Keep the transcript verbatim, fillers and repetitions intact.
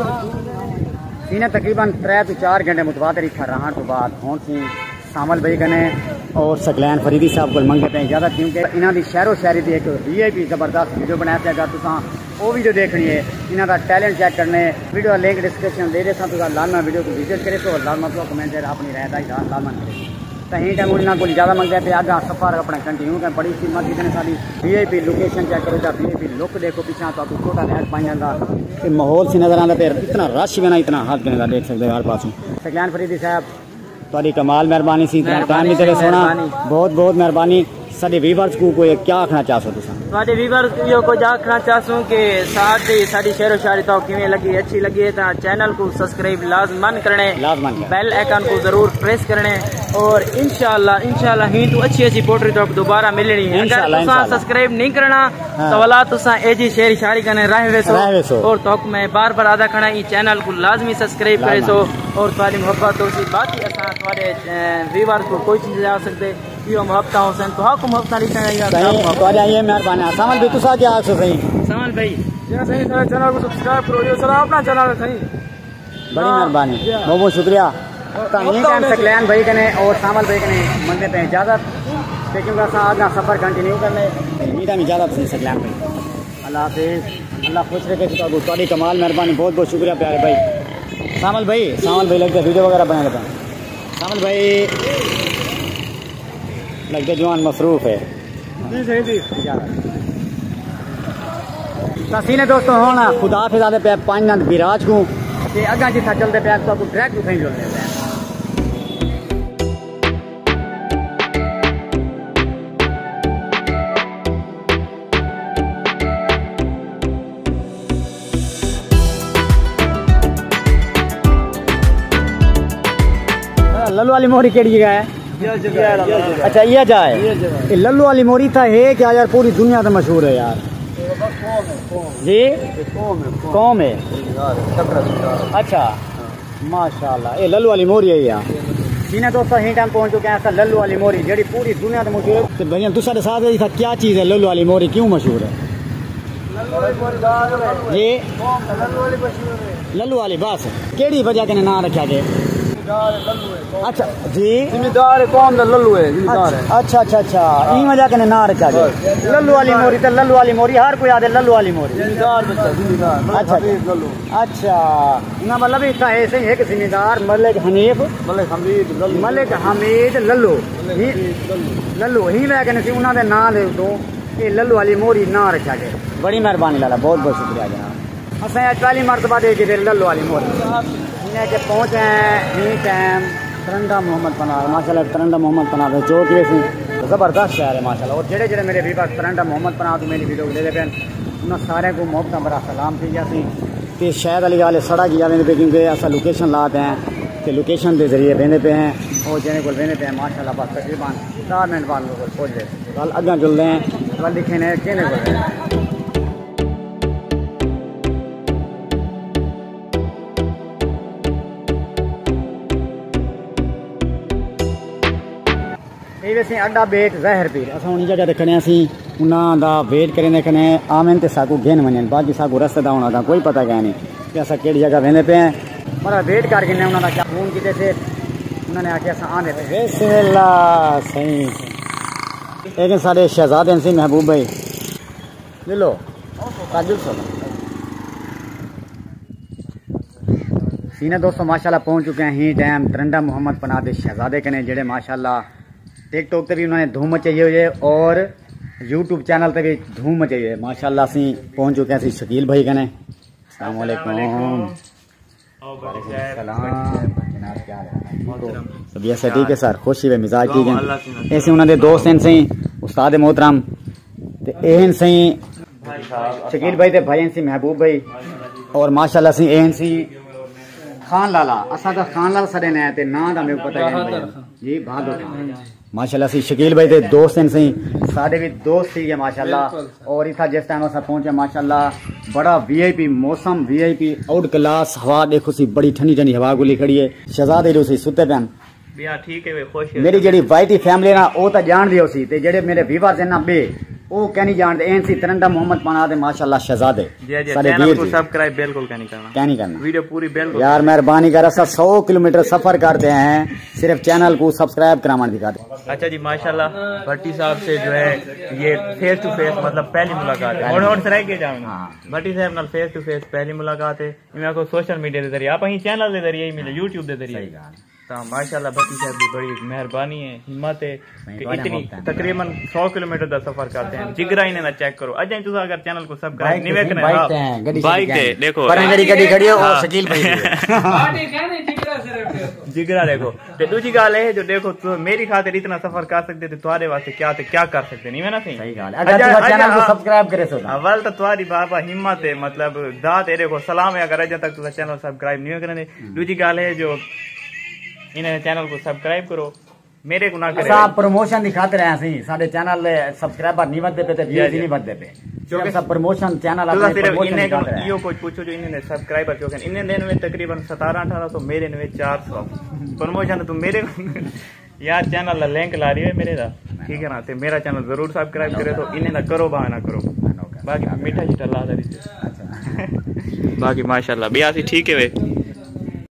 انہیں تقریباً ترے تو چار گھنٹے متواتر اتھا رہن تو بعد ہن سی سامل بھائی کنے اور سکلین فریدی صاحب کول منگے پئے اجازت، کیونکہ انہاں دی شہر و شاعری دی ایک وی آئی پی زبردست ویڈیو بنایا تے اگر تساں او ویڈیو دیکھنی ہے، انہاں دا ٹیلنٹ چیک کرنے، ویڈیو دا لنک ڈسکرپشن دے ݙیساں، تساں لازماً ویڈیو کوں وزٹ کرے سو اور لازماً تساں کمنٹ تے اپنی رائے دا اظہار لازماً کرے۔ تاں ہی ٹائم انہاں کول اجازت منگدے تے اگاں سفر اپنا کنٹینیو کریں۔ بڑی خدمت کیتے نے ساݙی۔ وی آئی پی لوکیشن چیک کرو، دا وی آئی پی لک دیکھو، پچھاں تہاکوں چھوٹا نیٹ پائی جاندا۔ اے ماحول سی نظر آندا پیا، اتنا رش وینا، اتنا حد کنے دا، دیکھ سکدے ہو ہر پاسوں۔ سکلین فریدی صاحب، تہاݙی کمال مہربانی سی، اتنا ٹائم مہربانی ݙتے سئیں، سوہݨا۔ مہربانی۔ بہت بہت مہربانی۔ ساݙے ویورز کوں کوئی کیا آکھݨا چاہسو تساں؟ تہاݙے ویورز کوں ایہو کجھ آکھݨا چاہسوں کہ ساݙی، ساݙی شعر و شاعری تہاکوں کیویں لڳی، اچھی لڳی ہے تاں چینل کوں سبسکرائب لازماً کرݨے، لازماً کرݨے۔ بیل آئیکن کوں ضرور پریس کرݨے اور انشاءاللہ، انشاءاللہ ہی توں اچھی اچھی پوئٹری تہاکوں دوبارہ ملݨی ہے۔ اگر انشاءاللہ، تساں انشاءاللہ۔ سبسکرائب نہیں کرݨا ہاں۔ تاں ولا تساں ایجھی شعری شاعری کنے رہ ویسو۔ رہ ویسو۔ اور تہاکوں میں بار بار آہدا کھڑاں، ایں چینل کوں لازمی سبسکرائب لازماً۔ کریسو اور تہاݙی محبت ہوسی، باقی اساں تہاݙے، اے، ویورز کوں کوئی چیز نہ آکھ سڳدے۔ ایہو محبتاں ہوسن، تہاکوں محبتاں ݙتیاں ڳئیاں، سائیں، تہاکوں محبتاں۔ تہاݙا ایہو مہربانی۔ سامل بھائی، تساں کیا آکھسو سائیں؟ سامل بھائی۔ جی سائیں، سارے چینل کوں سبسکرائب کرو، ایہو سارا اپݨا چینل ہے سائیں۔ بڑی ہاں۔ مہربانی، جی۔ بہت بہت شکریہ۔ ہاں۔ تاں ہی ٹائم سکلین بھائی کنے اور سامل بھائی کنے منگدے پئے اجازت، تے کیونکہ اساں اڳاں سفر کنٹینیو کرݨے، تے ہی ٹائم اجازت سائیں سکلین بھائی۔ اللہ حافظ، اللہ خوش رکھے تہاکوں، تہاݙی کمال مہربانی، بہت بہت شکریہ پیارے بھائی۔ سامل بھائی، سامل بھائی لڳدے ویڈیو وغیرہ بݨیندے پئے۔ سامل بھائی لڳدے جوان مصروف ہے۔ جی سائیں جی۔ تاں سئیں دوستو ہݨ خدا حافظ آہدے پئے پنج نند بیراج کوں تے اڳاں جتھاں چلدے پئے تہاکوں ڈائریکٹ اتھاں ہی جلدے پئے۔ للو والی موہری کیڑھی جگہ ہے؟ اچھا، ایہا جا ہے۔ اے للو والی موہری تاں ہے کہ یار پوری دنیا تے مشہور ہے یار۔ جی؟ قوم ہے۔ اچھا۔ ماشاءاللہ، اے للو والی موہری ہے یار۔ سئیں دوستو، ہی ٹائم پہنچ چکے ہیں اساں للو والی موہری، جیڑھی پوری دنیا تے مشہور ہے۔ تے بھائیاں، تساں ݙسا ݙیو تاں کیا چیز ہے للو والی موہری، کیوں مشہور ہے؟ جی؟ للو والی، بس۔ کیڑھی وجہ کنے ناں رکھیا ڳئے؟ اچھا، جی۔ زمیندار ہے، قوم دا للو ہے، زمیندار ہے۔ اچھا، اچھا، اچھا، ایں وجہ کنے ناں رکھیا ڳئے۔ للو والی موہری تے للو والی موہری، ہر کوئی آہدے للو والی موہری۔ زمیندار بچہ، زمیندار، ملک اچھا۔ حفیظ للو۔ اچھا، انہاں مطلب اتھاں ہے سئیں ہک زمیندار ملک حنیف۔ ملک حمید للو۔ ملک حمید للو۔ ملک حمید للو۔ للو، ہی وجہ کنے سئیں انہاں دے ناں دے اتوں اے للو والی موہری ناں رکھیا ڳئے۔ بڑی مہربانی لالا، بہت بہت شکریہ جناب۔ اساں اڄ پہلی مرتبہ ݙیکھی پئی للو والی موہری۔ ہݨ اچ پہنچے ہیں، ہی ٹائم ترنڈا محمد پناہ، ماشاءاللہ ترنڈا محمد پناہ دے چوک وچ سئیں، زبردست شہر ہے ماشاءاللہ۔ اور جیڑھے جیڑھے میرے ویور ترنڈا محمد پناہ توں میری ویڈیو ݙیہدے پئے ہن، انہاں سارے کوں محبتاں بھرا سلام تھی ڳیا سئیں۔ تے شاید علی والے سڑک جا ویندے پئے، کیونکہ اساں لوکیشن لا تے ہیں تے لوکیشن دے ذریعے ویندے پئے ہیں، اور جیندے کول ویندے پئے ہیں ماشاءاللہ بس تقریباً ݙاہ منٹ بعد میرے کول پہنچ ڳئے۔ ول اڳاں چلدے ہیں، ول ݙکھیندے ہیں کیندے کول ویندے ہیں۔ اے ویسے اڈا بیٹ ظاہر پیر، اساں ہݨ جگہ تے کھڑے ہاں سئیں، انہاں دا ویٹ کریندے کھڑے ہیں، آون تے ساکوں گھن ونڄن، باقی ساکوں رستے دا ہݨ اڳاں کوئی پتہ کائنی کہ اساں کیڑھی جگہ ویندے پئے ہیں۔ پر ویٹ کر گھنے، انہاں دا کیا فون کیتے سے، انہاں نے آکھیا اساں آندے پئے۔ بسم اللہ سئیں۔ اے کہ ساݙے شہزادے ہیں سئیں محبوب بھائی۔ لے لو۔ تعجب سو۔ سئیں دوستو ماشاءاللہ پہنچ چکے ہیں ہی ٹائم ترنڈا محمد پناہ دے شہزادے کنے، جیڑھے ماشاءاللہ ٹک ٹاک تے وی انہاں نے دھوم مچائی ہوئی ہے اور یوٹیوب چینل تے وی دھوم مچائی ہوئی ہے۔ ماشاءاللہ سئیں پہنچ چکے ہیں سئیں شکیل بھائی کنے۔ السلام علیکم۔ وعلیکم السلام۔ جناب کیا حال ہے؟ طبیعت سے ٹھیک ہے سر؟ خوشی ہے، مزاج ٹھیک ہے؟ ایسے انہاں دے دوست ہیں سئیں، استاد محترم، تے اے ہیں سئیں شکیل بھائی تے بھائی ہیں سئیں محبوب بھائی، اور ماشاءاللہ سئیں اے ہیں سئیں خان لالا، اساں دا خان لالا ساݙے ناں تے ناں دا میکوں پتہ ہے بھائی۔ جی، بہادر خان۔ ماشاءاللہ سئیں شکیل بھائی دے دوست ہیں سئیں، ساݙے وی دوست تھی ڳئے ماشاءاللہ۔ بالکل۔ اور اتھاں جس ٹائم اساں پہنچے ماشاءاللہ بڑا وی آئی پی موسم، وی آئی پی آؤٹ کلاس ہوا ݙیکھو سئیں، بڑی ٹھنڈی ٹھنڈی ہوا گھلی کھڑی ہے۔ شہزادے جو سئیں ستے پئے ہن۔ ٻیا ٹھیک ہے، خوش ہے۔ میری جیڑھی وائی ٹی فیملی نا او تاں ڄاݨدی ہوسی تے جیڑھے میرے ویورز ہیں نا ٻئے، او کینی جاندے، این سی ترنڈا محمد پناہ دے، ماشاءاللہ شہزادے۔ جی جی، ساڈے چینل ویر کو جی۔ سبسکرائب بالکل کینی کرنا۔ کینی کرنا۔ ویڈیو پوری بالکل۔ یار مہربانی کر، اسا سو کلومیٹر سفر کرتے ہیں، صرف چینل کو سبسکرائب کراون دی خاطر۔ اچھا جی، ماشاءاللہ بھٹی صاحب سے جو ہے یہ فیس ٹو فیس، مطلب، پہلی ملاقات ہے۔ ہن ہن سرائے کے جاؤں۔ بھٹی صاحب نال فیس ٹو فیس پہلی ملاقات ہے۔ میں کو سوشل میڈیا دے ذریعے، آپ ہی چینل دے ذریعے ہی ملے، یوٹیوب دے ذریعے۔ صحیح ڳالھ۔ تو ماشاءاللہ بھٹی صاحب کی بڑی مہربانی ہے، ہمت ہے نہیں، کہ بڑے اتنی وقت ہیں۔ تقریباً سو کلومیٹر دا سفر کرتے ہیں۔ جگرا انہیں دا چیک کرو۔ اجاں تساں اگر چینل کو سبسکرائب بائیک نہیں تے ویکھنے، بائیک ہاں، تے ہیں، گڈی بائیک شڈی تے ہے۔ دیکھو۔ پر گڈی گڈی کھڑی ہے، وہ ہاں۔ شکیل بھائی ہے۔ جگرا دیکھو۔ تے دوجی گال ہے جو دیکھو، تو میری خاطر اتنا سفر کر سکتے تے تمہارے واسطے کیا تے کیا کر سکتے نہیں، میں نا صحیح؟ صحیح گال ہے۔ اگر تساں چینل کو سبسکرائب کرے سو نا۔ اول تو تمہاری بابا ہمت ہے، مطلب، دا تیرے کو سلام ہے، اگر اجاں تک تساں چینل سبسکرائب نہیں کرنے۔ دوجی گال ہے جو انہیں چینل کو سبسکرائب کرو، میرے کو نہ کرے۔ اساں پروموشن دی خاطر ہیں، اسی ساڈے چینل دے سبسکرائبر نہیں ودے پے تے ویوز ہی نہیں ودے پے۔ کیونکہ سب پروموشن، چینل تساں اپنے صرف پروموشن انہیں دی خاطر کو ہے۔ ایہو کچھ پوچھو جو انہیں نے سبسکرائبر کیوں کن، انہیں دن میں تقریباً ستارہ اٹھارہ سو، میرے نے چار سو۔ پروموشن تو میرے یار چینل دا لنک لا رہی ہے میرے دا، ٹھیک ہے نا؟ تے میرا چینل ضرور سبسکرائب کرے، تو انہیں دا کرو، بھاویں نہ کرو۔ باقی میٹھا شیٹھا لا دا۔ باقی ماشاءاللہ بیا سی ٹھیک ہے وے۔